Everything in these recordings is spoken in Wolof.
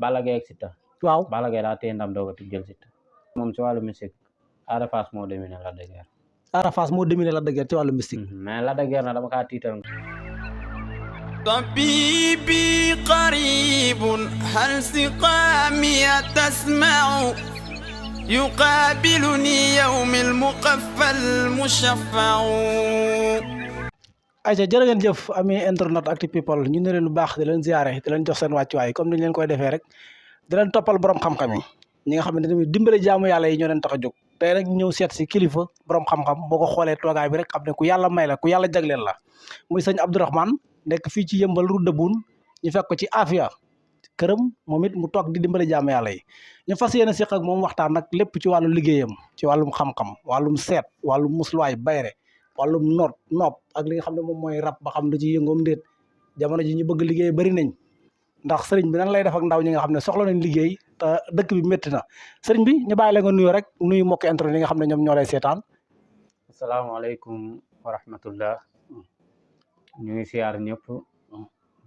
Balla Gaye ak Siteu. waaw Balla Gaye daa téye ndam doog a jël Siteu. moom ci wàllu musique Ada Fass moo dominé Lac de Guiers. Ada Fass moo dominé Lac de Guiers ci wàllu mystique. mais Lac de Guiers na dama kaa tiital. طبيبي قريب هل سقامي تسمع يقابلني يوم المقفى المشفع. ayca jërë ngeen jëf ami internet Actu People ñu ne leen lu baax di leen ziare di leen jox seen wàccuwaay comme ni ñu leen koy defee rek di leen toppal borom xam-xam yi ñi nga xamante ne dimbale jaamu yàlla yi ñoo leen tax a jóg tey rek ñëw seet si kilifa borom xam-xam boo ko xoolee toogaay bi rek xam ne ku yàlla may la ku yàlla jagleel la muy sëñ Abdourahmane nekk fii ci yëmbal route de Boune ñu fekk ko ci Afia këram moom it mu toog di dimbale jaamu yàlla yi ñu fas yéene seq ak moom waxtaan nag lépp ci wàllu liggéeyam ci wàllum xam-xam wàllum seet wàllum musluwaay bayre wàllum nopp ak li nga xam ne moom mooy rab ba xam da ci yëngoom ndéet jamono ji ñu bëgg liggéey bari nañ ndax sëriñ bi nan lay def ak ndaw ñi nga xam ne soxla nañ liggéey te dëkk bi métti na sëriñ bi ñu bàyyi la nga nuyu rek nuyu mbokki internet yi nga xam ne ñoom ñoo lay seetaan. asalaamaaleykum wa rahmatullah ñu ngi siyaar ñëpp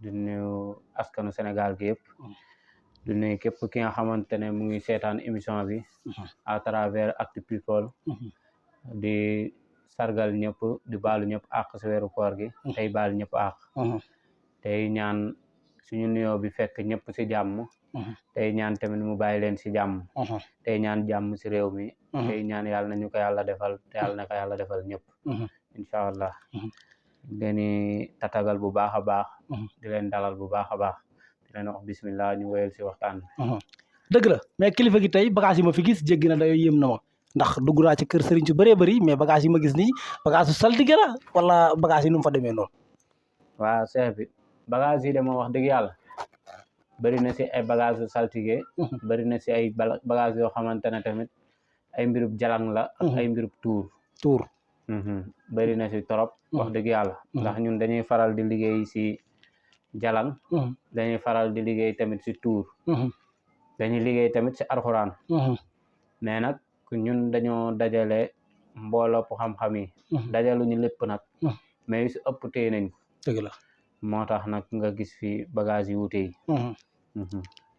di nuyu askanu Sénégal gi yëpp di nuyu képp ki nga xamante ne mu ngi seetaan émission bi à travers Actu People di sargal ñëpp di baalu ñëpp àq si weeru koor gi tey baal ñëpp àq tey ñaan suñu nuyoo bi fekk ñëpp si jàmm tey ñaan tamit mu bàyyi leen si jàmm tey ñaan jàmm si réew mi tey ñaan yàlla nañu ko yàlla defal te yàlla na ko yàlla defal ñëpp incha allah leeni tatagal bu baax a baax di leen dalal bu baax a baax di leen wax bismillah ñu wéyal si waxtaan bi dëgg la mais kilifa gi tey bagage yi ma fi gis jéggi na dayo yéem na ma ndax dugg naa ci kër sëriñ su bëree bëri mais bagage yi ma gis nii bagage su saltige la wala bagage yi nu mu fa demee noonu waaw chef bi bagage yi de moom wax dëgg yàlla bëri na si ay bagage su saltige bëri na si ay bagage yoo xamante ne tamit ay mbirub jalang la ak ay mbirub tuur bëri na si trop wax dëgg yàlla ndax ñun dañuy faral di liggéey si jalang dañuy faral di liggéey tamit si tuur dañuy liggéey tamit si arxuraan mais nag ñun dañoo dajale mbooloo xam-xam yi dajaluñu lépp nag mais yu si ëpp téye nañ ko dëgg la moo tax nag nga gis fi bagage yi wuute yi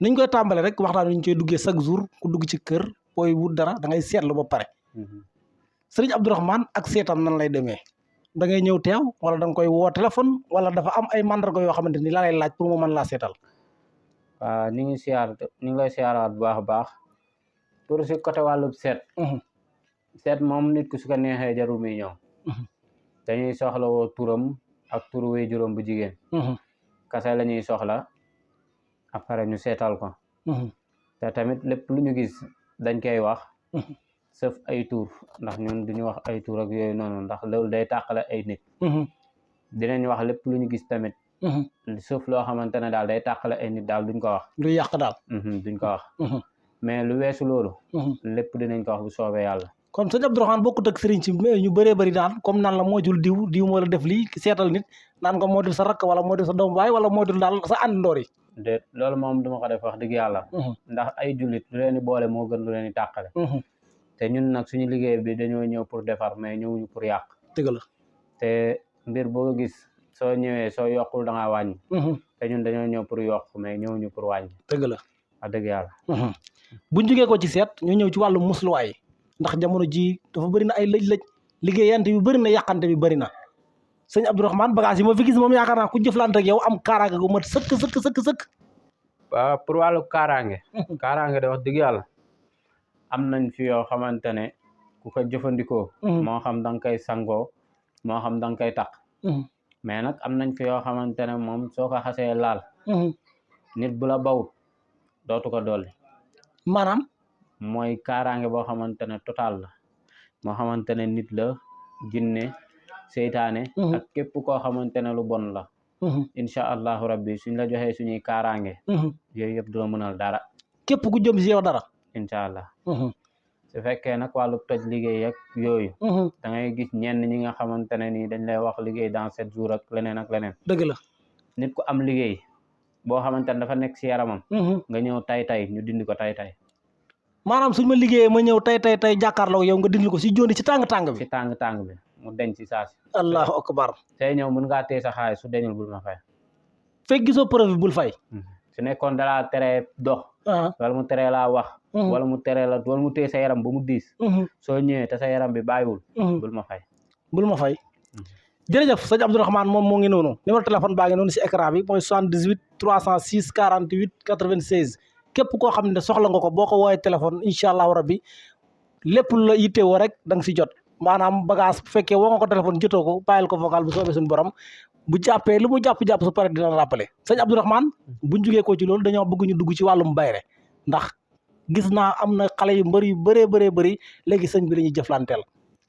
niñ koy tàmbale rek waxtaan ñu koy duggee chaque jour ku dugg ci kër booy wut dara da ngay seetlu ba pare sëriñ Abdourahmane ak seetam nan lay demee da ngay ñëw teew wala da nga koy woo téléphone wala dafa am ay mandarga yoo xamante ni la lay laaj pour mu mën laa seetal waaw ñu ngi lay siyaaraat bu baax a baax pour si côté wàllu seet moom nit ku su ko neexee jarul muy ñëw dañuy soxla woo turam ak turu wéy juróom bu jigéen kase la ñuy soxla après ñu seetal ko te tamit lépp lu ñu gis dañ koy wax sëf ay tur ndax ñun duñu wax ay tur ak yooyu noonu ndax loolu day tàqale ay nit dinañ wax lépp lu ñu gis tamit sëf loo xamante ne daal day tàqale ay nit daal duñ ko wax lu yàq daal duñ ko wax mais lu weesu loolu lépp dinañ ko wax bu soobee yàlla kon sëñ Abdourahmane bokkut ak sëriñ si ñu bëree bëri daan comme naan la moytul diw moo la def lii seetal nit naan ko moytul sa rakk wala moytul sa doom baay wala moytul daal sa àndandoor yi déet loolu moom duma ko def wax dëgg yàlla ndax ay jullit lu leen di boole moo gën lu leen di tàqale te ñun nag suñu liggéey bi dañoo ñëw pour defar mais ñëwuñu pour yàq dëgg la te mbir boo gis soo ñëwee soo yokkul da ngaa wàññi te ñun dañoo ñëw pour yokk mais ñëwuñu pour wàññi dëgg la wax dëgg yàlla buñ jógee ko ci seet ñu ñëw ci wàllu musluwaay ndax jamono ji dafa bëri na ay lëj-lëj liggéeyante bi bëri na yàqante bi bëri na sëñ Abdourahmane bagage yi ma fi gis moom yaakaar naa ku jëflante ak yow am kaaraange gu mat sëkk waaw pour wàllu kaaraange de wax dëgg yàlla am nañ fi yoo xamante ne ku ko jëfandikoo moo xam da nga koy sangoo moo xam da nga koy takk mais nag am nañ fi yoo xamante ne moom soo ko xasee laal nit bu la bawut dootu ko dolli maanaam mooy kaaraange boo xamante ne total la moo xamante ne nit la jinne seytaane ak képp koo xamante ne lu bon la incha allahu rabbi suñ la joxee suñuy kaaraange yooyu yëpp doo mënal dara képp ku jëm si yow dara incha allah su fekkee nag wàllu toj liggéey ak yooyu da ngay gis ñenn ñi nga xamante ne nii dañ lay wax liggéey dans 7 jours ak leneen dëgg la nit ku am liggéey boo xamante ne dafa nekk si yaramam nga ñëw tay ñu dindi ko tay maanaam suñ ma liggéeyee ma ñëw tay jàkkaarloo yow nga dindil ko si jóoni ci tàng-tàng bi si tàng bi mu deñ si saasi allahu akbar tey ñëw mën ngaa téye sa xaalis su deñul bul ma fay fekk gisoo preuve bul fay su nekkoon dalaa teree dox wala mu teree laa wax wala mu teree la wala mu téye sa yaram ba mu diis soo ñëwee te sa yaram bi bàyyiwul bul ma fay jërëjëf sëñ Abdourahmane moom moo ngi noonu numéro téléphone baa ngi noonu si écran bi mooy 78 306 48 96 képp koo xam ne soxla nga ko boo ko woowee téléphone incha allahu rabbi lépp lu la yittewoo rek da nga si jot maanaam bagage bu fekkee woo nga ko téléphone jotoo ko bàyyil ko vocal bu soobee suñu borom bu jàppee lu mu jàpp su pare dina rappelé sëñ Abdourahmane buñ jugee ko ci loolu dañoo bëgg ñu dugg ci wàllum bayre ndax gis naa am na xale yu mbër yu bëree léegi sëñ bi la ñuy jëflanteel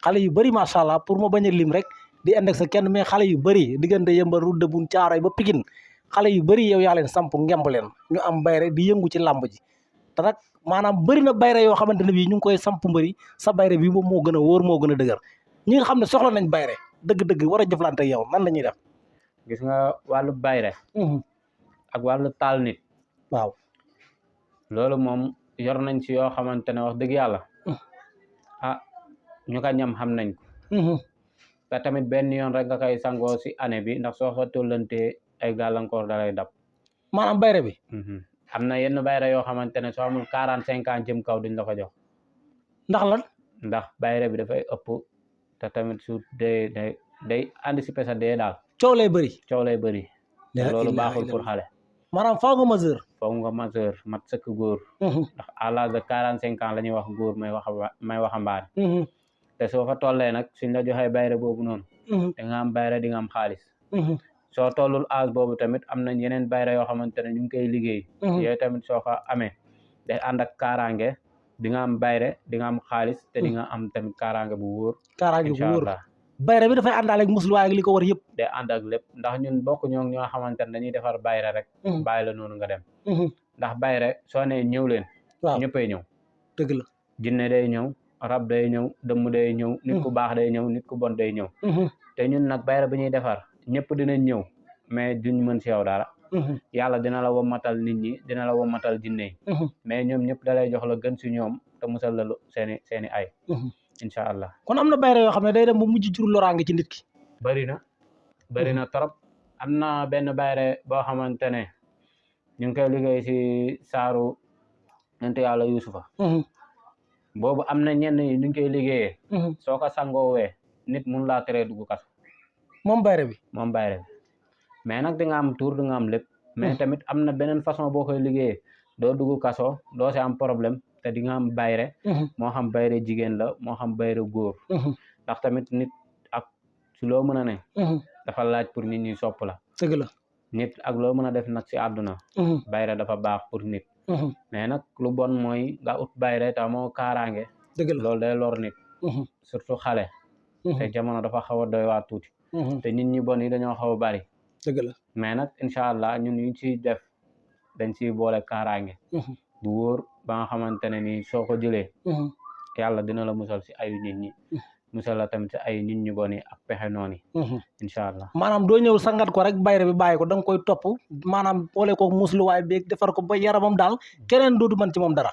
xale yu bëri macha allah pour ma bañ a lim rek di index kenn mais xale yu bëri diggante yëmbal Route de Boune Thiaroye ba Pikine xale yu bëri yow yaa leen samp ngemb leen ñu am bayre di yëngu ci làmb ji te nag maanaam bëri na bayre yoo xamante ne bii ñu ngi koy samp mbëri sa bayre bi moom moo gën a wóor moo gën a dëgër ñi nga xam ne soxla nañ bayre dëgg-dëgg war a jëflante ak yow nan la ñuy def gis nga wàllu bayre ak wàllu taal nit waaw loolu moom yor nañ ci yoo xamante ne wax dëgg yàlla ñu ko ñam xam nañ ko te tamit benn yoon rek nga koy sangoo si année bi ndax soo fa tollantee ay gàllankoor dalay dab maanaam bayre bi am na yenn bayre yoo xamante ne soo amul 45 ans jëm kaw duñ la ko jox ndax lan ndax bayre bi dafay ëpp te tamit su day anticiper sa dee daal coow lay bëri loolu baaxul pour xale maanaam faw nga majeur mat sëkk góor ndax à l'âge de 45 ans la ñuy wax góor may waxambaane te soo fa tollee nag suñ la joxee bayre boobu noonu da nga am bayre di nga am xaalis soo tollul âge boobu tamit am nañ yeneen bayre yoo xamante ne ñu ngi koy liggéey yooyu tamit soo ko amee day ànd ak kaaraange di nga am bayre di nga am xaalis te di nga am tamit kaaraange bu wóor bayre bi dafay àndaale ak musluwaay ak li ko war yëpp day ànd ak lépp ndax ñun bokk ñoo xamante ne dañuy defar bayre rek bàyyi la noonu nga dem ndax bayre soo nee ñëw leen ñëppay ñëw dëgg la jinne day ñëw rab day ñëw dëmm day ñëw nit ku baax day ñëw nit ku bon day ñëw te ñun nag bayre bi ñuy defar ñëpp dinañ ñëw mais duñ mën si yow dara yàlla dina la wommatal nit ñi dina la wommatal jinne yi mais ñoom ñëpp da lay jox la gën si ñoom te musal la seeni ay incha allah kon am na bayre yoo xam ne day dem ba mujj jur loraange ci nit ki bëri na trop am na benn bayre boo xamante ne ñu ngi koy liggéey si saaru nent yàlla yusufa boobu am na ñenn ñi ñu ngi koy liggéeyee soo ko sangoowee nit mun laa teree dugg kaso moom bayre bi mais nag di nga am tour di nga am lépp mais tamit am na beneen façon boo koy liggéeyee doo dugg kaso doo si am problème te di nga am bayre moo xam bayre jigéen la moo xam bayre góor ndax tamit nit ak su loo mën a ne dafa laaj pour nit ñi sopp la dëgg la nit ak loo mën a def nag si àdduna bayre dafa baax pour nit mais nag lu bon mooy nga ut bayre te moo kaaraange dëgg la loolu day lor nit surtout xale te jamono dafa xaw a doy waa tuuti te nit ñi bon yi dañoo xaw a bari dëgg la mais nag incha allah ñun ñu ciy def dañ ciy boole kaaraange bu wóor ba nga xamante ne ni soo ko jëlee yàlla dina la musal si ayu nit ñi musal la tamit si ay nit ñu bon yi ak pexe noonu yi incha allah maanaam doo ñëw sangat ko rek bayre bi bàyyi ko da nga koy topp maanaam boole ko musluwaay beeg defar ko ba yaramam daal keneen dootu mën ci moom dara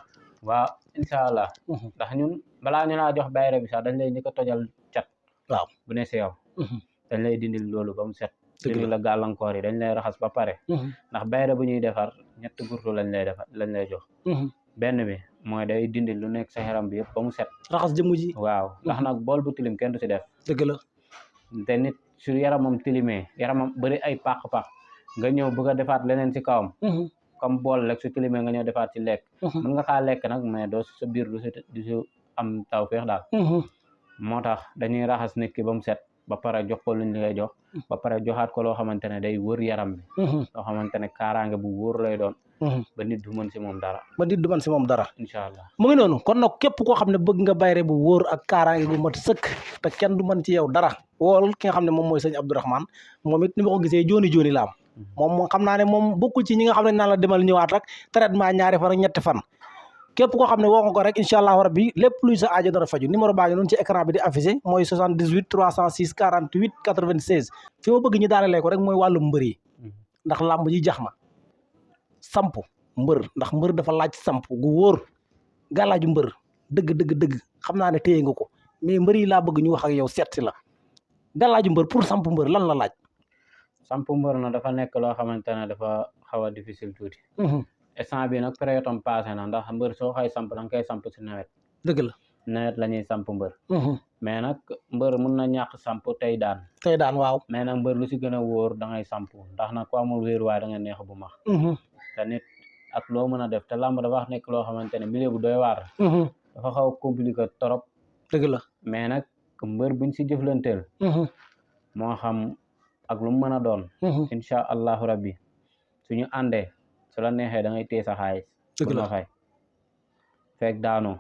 waaw incha allah ndax ñun balaa ñu laa jox bayre bi sax dañ lay njëkk a tojal cat waaw bu ne si yow dañ lay dindil loolu ba mu set dindil la gàllankoor yi dañ lay raxas ba pare ndax bayre bu ñuy defar ñetti gurtu lañ lay jox benn bi mooy day dindil lu nekk sa yaram bi yëpp ba mu set raxas jëmm ji waaw ndax nag bool bu tilim kenn du si def dëgg la te nit su yaramam tilimee yaramam bëri ay pàq-pàq nga ñëw bëgg a defaat leneen si kawam comme bool rek su tilimee nga ñëw defaat ci lekk mën nga kaa lekk nag mais doo sa biir du si am tawfeex daal moo tax dañuy raxas nit ki ba mu set ba pare jox ko luñ lay jox ba pare joxaat ko loo xamante ne day wër yaram bi loo xamante ne kaaraange bu wóor lay doon ba nit du mën si moom dara incha allah mu ngi noonu kon nag képp koo xam ne bëgg nga bayre bu wóor ak kaaraange bu mat sëkk te kenn du mën ci yow dara wool ki nga xam ne moom mooy sëñ Abdourahmane moom it ni ma ko gisee jooni la am moom xam naa ne moom bokkul ci ñi nga xam ne naan la demal ñëwaat rek traitement ñaari fan ak ñetti fan képp koo xam ne woo nga ko rek incha allahu rabbi lépp luy sa aajo dara faju numéro baa ngi noonu ci écran bi di affiché mooy 78 306 48 96 fi ma bëgg ñu daanalee ko rek mooy wàllu mbër yi ndax làmb ji jax na samp mbër ndax mbër dafa laaj samp gu wóor gàllaaju mbër dëgg xam naa ne téye nga ko mais mbër yi laa bëgg ñu wax ak yow seet si la gàllaaju mbër pour samp mbër lan la laaj samp mbër na dafa nekk loo xamante ne dafa xaw a difficile tuuti instant bi nag période am passé na ndax mbër soo xay samp danga koy samp si nawet dëgg la nawet la ñuy samp mbër mais nag mbër mun na ñàkk samp tey daan waaw mais nag mbër lu si gën a wóor da ngay samp ndax nag ku amul wéeruwaay da nga neex bu max te nit ak loo mën a def te làmb dafa nekk loo xamante ne milieu bu doy waar dafa xaw a compliqué trop dëgg la mais nag mbër buñ si jëflanteel moo xam ak lu mu mën a doon incha allahu rabbi suñu àndee su la neexee da ngay téye sa xaalis bul ma fay fekk daanoo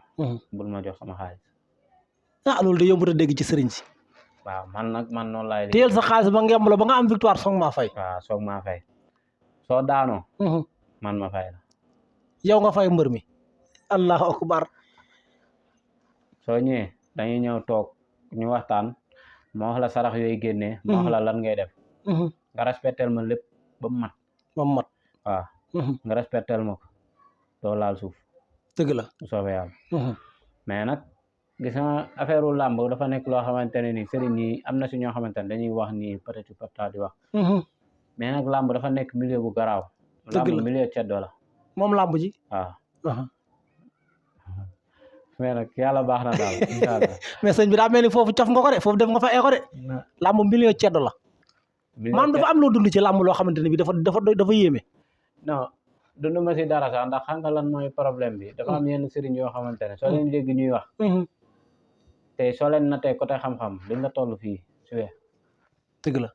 bul ma jox sama xaalis loolu de yombut a dégg ci sëriñ si waaw man noonu laay téyel sa xaalis ba ngemb la ba nga am victoire soog maa fay waaw soog maa fay soo daanoo man ma fay la yow nga fay mbër mi allahu akbar soo ñëwee dañuy ñëw toog ñu waxtaan ma wax la sarax yooyu génnee ma wax la lan ngay def nga respectel ma lépp ba mu mat waaw nga respectel ma ko doo laal suuf dëgg la soobee yàlla mais nag gis nga affaire u làmb dafa nekk loo xamante ne ni sëriñ yi am na si ñoo xamante ne dañuy wax nii peut-être parta di wax mais nag làmb dafa nekk milieu bu garaaw làmb milieu ceddo la moom làmb ji waaw mais nag yàlla baax na daal incha allah mais sëñ bi daa mel ni foofu cof nga ko de foofu def nga fa eeko de làmb milieu ceddo la maanaam dafa am loo dund ci làmb loo xamante ne bi dafa yéeme non dund ma si dara sax ndax xam nga lan mooy problème bi dafa am yenn sëriñ yoo xamante ne soo leen dégg ñuy wax te soo leen natee côté xam-xam dañ la toll fii si wee dëgg la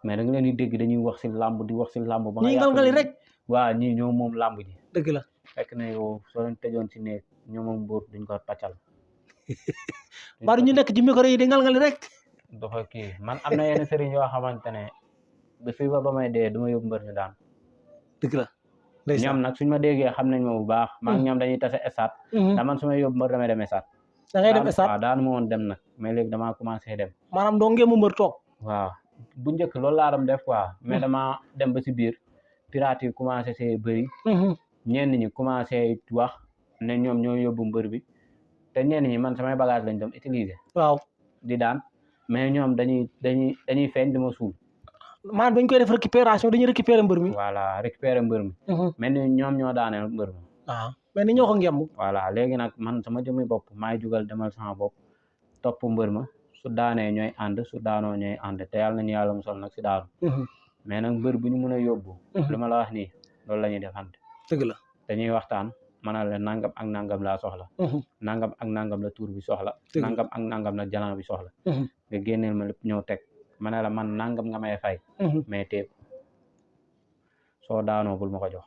mais da nga leen di dégg dañuy wax si làmb di wax si làmb ba ñii ngal-ngali rek waaw ñii ñoo moom làmb ji dëgg la fekk na yow soo leen tëjoon si néeg ñoo moom buur duñ ko paccal bari ñu nekk ci micro yi di ngal-ngali rek dafa kii man am na yenn sëriñ yoo xamante ne ba fii ba may dee du ma yóbbu mbër ñu daan dëgg la ñoom nag suñ ma déggee xam nañ ma bu baax maa ngi ñoom dañuy tase esat da man su may yóbbu mbër damay dem esat da ngay dem esat waaw daanu ma woon dem nag mais léegi damaa commencé dem maanaam doo ngeen mu mbër toog waaw bu njëkk loolu laa doon def quoi mais dama dem ba si biir pirate yi commencé see bëri ñenn ñi commencé wax ne ñoom ñoo yóbbu mbër bi te ñenn ñi man samay bagage lañ doon utiliser waaw di daan mais ñoom dañuy feeñ di ma suul maanaam dañ koy def récupération dañuy récupérer mbër mi voilà récupérer mbër mi mel ni ñoom ñoo daaneel mbër mi waaw mais ni ñoo ko ngemb voilà léegi nag man sama jëmmi bopp maay jugal demal sama bopp topp mbër ma su daanee ñooy ànd su daanoo ñooy ànd te yàlla nañu yàlla musal nag si daanu mais nag mbër bu ñu mën a yóbbu lu ma la wax nii loolu la ñuy defante dëgg la dañuy waxtaan mana la nangam ak nangam laa soxla nangam ak nangam la tuur bi soxla nangam ak nangam la jalan bi soxla nga génneel ma lépp ñëw teg ma ne la man nangam nga may fay mais teeku soo daanoo bul ma ko jox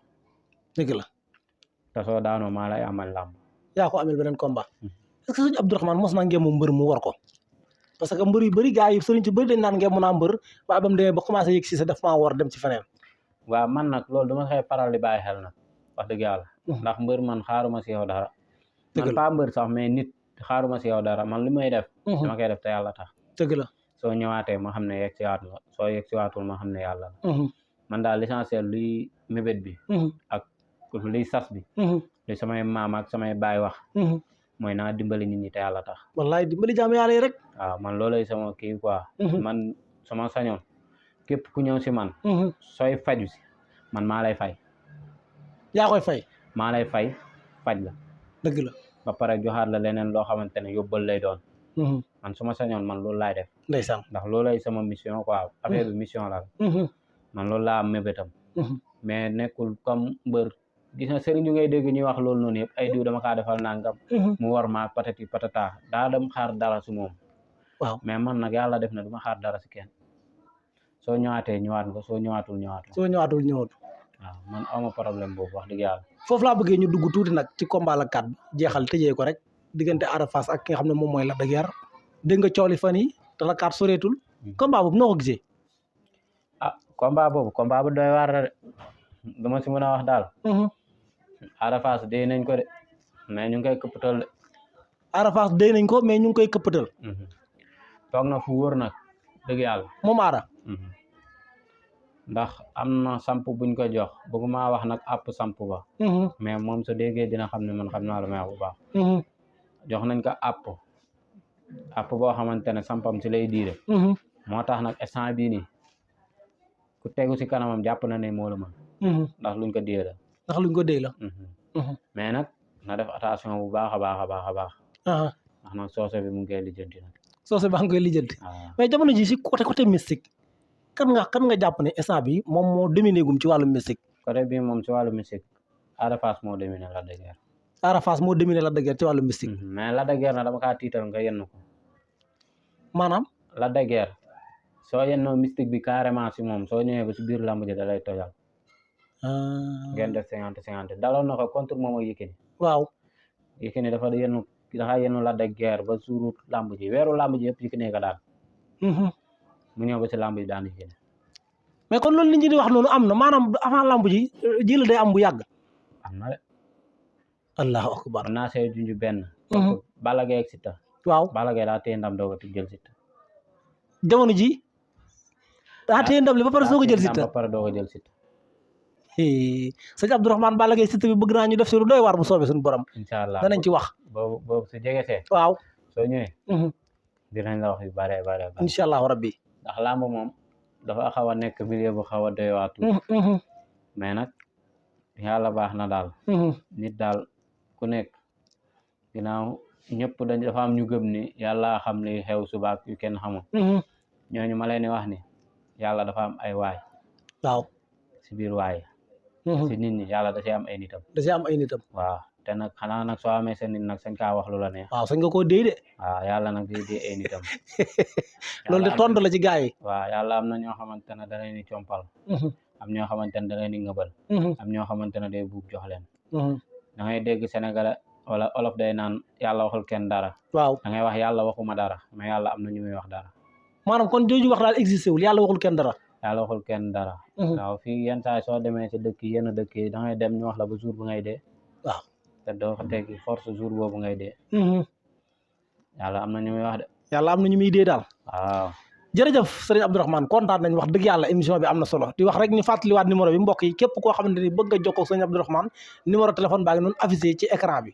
dëgg la te soo daanoo maa lay amal làmb yaa ko amel beneen combat est-ce que sëñ Abdourahmane mos naa ngemu mbër mu war ko parce que mbër yu bëri gars yi sëriñ ci bëri dañ naan ngemu naa mbër waaye ba mu demee ba commencé yëg si sa def maa war dem ci feneen waaw man nag loolu dama koy faral di bàyyi xel nag wax dëgg yàlla ndax mbër man xaaruma si yow dara man pas mbër sax mais nit xaaruma si yow dara man li may def dama koy def te yàlla tax dëgg la soo ñëwaatee ma xam ne yegg si waat nga soo yegg si waatul ma xam ne yàlla la man daal l'essentiel luy mébét bi ak luy sas bi li samay maam ak samay baay wax mooy naa dimbali nit ñi te yàlla tax wallaay dimbali jaam yàlla yi rek waaw man loolay sama kii quoi man sama sañoon képp ku ñëw si man sooy faju si man maa lay fay yaa koy fay maa lay fay faj la dëgg la ba pare joxaat la leneen loo xamante ne yóbbal lay doon man su ma sañoon man loolu laay def ndeysaan ndax loolay sama mission quoi affaire bi mission la man loolu laa am mébétam mais nekkul comme mbër gis nga sëriñ ñu ngay dégg ñuy wax loolu noonu yëpp ay diw dama kaa defal nangam mu war ma patati patata daa dem xaar dara si moom waaw mais man nag yàlla def na du ma xaar dara si kenn soo ñëwaatee ñëwaat nga soo ñëwaatul ñëwaat ñëwatu waaw man awma problème boobu wax dëgg yàlla foofu laa bëggee ñu dugg tuuti nag ci combat la 4 jeexal tëjee ko rek diggante Ada Fass ak ki nga xam ne moom mooy Lac de Guiers dégg nga cooli fan yi te la 4 soreetul combat boobu noo ko gisee combat boobu combat bu doy waar la de dama si mën a wax daal Ada Fass dee nañ ko de mais ñu ngi koy këppatal de Ada Fass dee nañ ko mais ñu ngi koy këppatal toog na fu wóor nag dëgg yàlla moom Ada ndax am na samp buñ ko jox bëgguma wax nag àpp samp ba mais moom su déggee dina xam ne man xam naa lu may wax bu baax jox nañ ko àpp boo xamante ne sampam si lay diire moo tax nag instant bii nii ku tegu si kanamam jàpp na ne moo la mën ndax luñ ko dee la ndax luñ ko dee la mais nag na def attention bu baax a baax a baax a baax ndax nag soose bi mu ngi koy lijjanti nag soose baa ngi koy lijjanti waaw mais jamono ji si côté mystique kan nga jàpp ne instant bi moom moo dominé gum ci wàllu mystique côté bi moom ci wàllu musique Ada Fass moo dominé Lac de Guiers Ada Fass moo dominé Lac de Guiers ci wàllu mystique mais Lac de Guiers na dama kaa tiital nga yenn ko maanaam Lac de Guiers soo yennoo mystique bi carrément si moom soo ñëwee ba si biir lamb ji da lay tojal ngeen def 50-50 daloon na ko contre moom ak Yékini waaw Yékini dafa yennu Lac de Guiers ba suuru lamb ji weeru lamb ji yëpp Yékini ka daan mu ñëw ba si lamb ji daan Yékini mais kon loolu nit ñi di wax noonu am na maanaam avant lamb ji la day am bu yàgg am na de allahu akbar mën naa see junj benn Balla Gaye ak Siteu waaw Balla Gaye daa téye ndam doog a jël Siteu jamono ji daa téye ndam li ba pare soog a jël Siteu ba pare doog a jël Siteu sëñ Abdourahmane Balla Gaye Siteu bi bëgg naa ñu def si lu doy waar bu soobee suñu borom incha allah danañ ci wax boobu su jegesee waaw soo ñëwee dinañ la wax yu bare bare incha allahu rabbi ndax lamb moom dafa xaw a nekk milieu bu xaw a doy waatu mais nag yàlla baax na daal nit daal ku nekk ginnaaw ñëpp dafa am ñu gëm ni yàlla xam li xew subaak yu kenn xamul ñooñu ma leen di wax ni yàlla dafa am ay waay waaw si biir waay si nit ñi yàlla da see am ay nitam waaw te nag xanaa nag soo amee sa nit nag sañ kaa wax lu la neex waaw sañ nga koo déy de waaw yàlla nag di ay nitam loolu de tontu la ci gars yi waaw yàlla am na ñoo xamante ne da leen di compal am ñoo xamante ne da leen di ngëbal am ñoo xamante ne day buub jox leen da ngay dégg Sénégalais wala olof day naan yàlla waxul kenn dara waaw da ngay wax yàlla waxuma dara mais yàlla am na ñu muy wax dara maanaam kon jooju wax daal existé wul yàlla waxul kenn dara yàlla waxul kenn dara waaw fii yenn saa soo demee si dëkk yi yenn dëkk yi da ngay dem ñu wax la ba jour bu ngay dee waaw te doo ko teggi force jour boobu ngay dee yàlla am na ñu muy wax de yàlla am na ñu muy dee daal waaw jërëjëf sëriñ Abdourahmane kontaan nañ wax dëgg yàlla émission bi am na solo di wax rek ñu fàttaliwaat numéro bi mbokk yi képp koo xamante ni bëgg nga jokkoo ak sëriñ Abdourahmane numéro téléphone baa ngi noonu affiché ci écran bi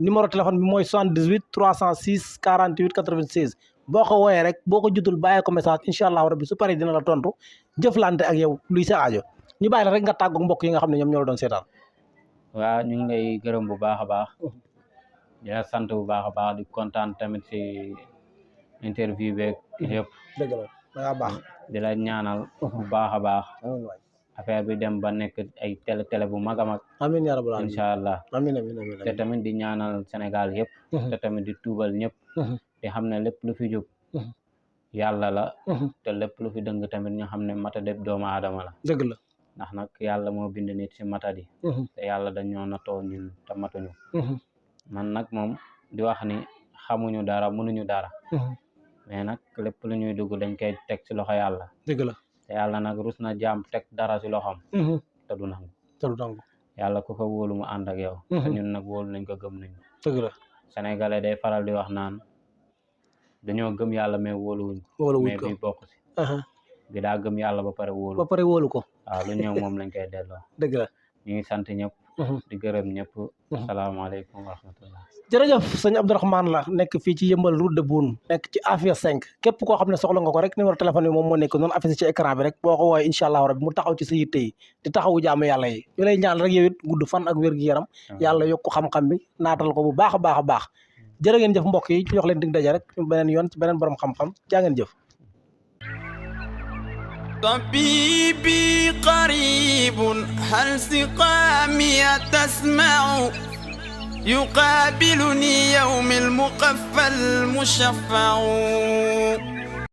numéro téléphone bi mooy 78 306 48 96 boo ko wooyee rek boo ko jutul bàyyee ko message incha allahu rabbi su paree dina la tontu jëflante ak yow luy sa aajo ñu bàyyi la rek nga tàggu mbokk yi nga xam ne ñoom ñoo la doon seetaan waaw ñu ngi lay gërëm bu baax a baax di la sant bu baax a baax di kontaan tamit si interview beeg yëpp dëgg la da ngaa baax di la ñaanal bu baax a baax affaire bi dem ba nekk ay télé bu mag a mag amiin yaa rabbal aalamiin incha allah amiin te tamit di ñaanal Sénégal yëpp te tamit di tuubal ñëpp di xam ne lépp lu fi jóg yàlla la te lépp lu fi dëng tamit ñu xam ne mata def doomu aadama la dëgg la ndax nag yàlla moo bind nit si matadi te yàlla dañoo natoo ñun te matuñu man nag moom di wax ni xamuñu dara mënuñu dara mais nag lépp lu ñuy dugg dañ koy teg si loxo yàlla dëgg la te yàlla nag rus na jaam teg dara si loxom te du nangu yàlla ku ko wóolu mu ànd ak yow te ñun nag wóolu nañ ko gëm nañ dëgg la sénégalais day faral di wax naan dañoo gëm yàlla mais wóoluwuñ ko mais bi bokk si bi daa gëm yàlla ba pare wóolu ko waaw lu ñëw moom lañ koy delloo dëgg la ñu ngi sant ñëpp di gërëm ñëpp asalaamaaleykum wa rahmatullah jërëjëf sëñ Abdourahmane la nekk fii ci yëmbal route de Boune nekk ci Afia 5 képp koo xam ne soxla nga ko rek numéro téléphone bi moom moo nekk noonu affiché ci écran bi rek boo ko woowee incha allah rabbi mu taxaw ci sa yitte yi di taxawu jaamu yàlla yi ñu lay ñaan rek yow it gudd fan ak wér-gu-yaram yàlla yokku xam-xam bi naatal ko bu baax a baax a baax jërë ngeen jëf mbokk yi jox leen dig daje rek beneen yoon ci beneen borom xam-xam jaa ngeen jëf طبيبي قريب هل سقامي تسمع يقابلني يوم المقفى المشفع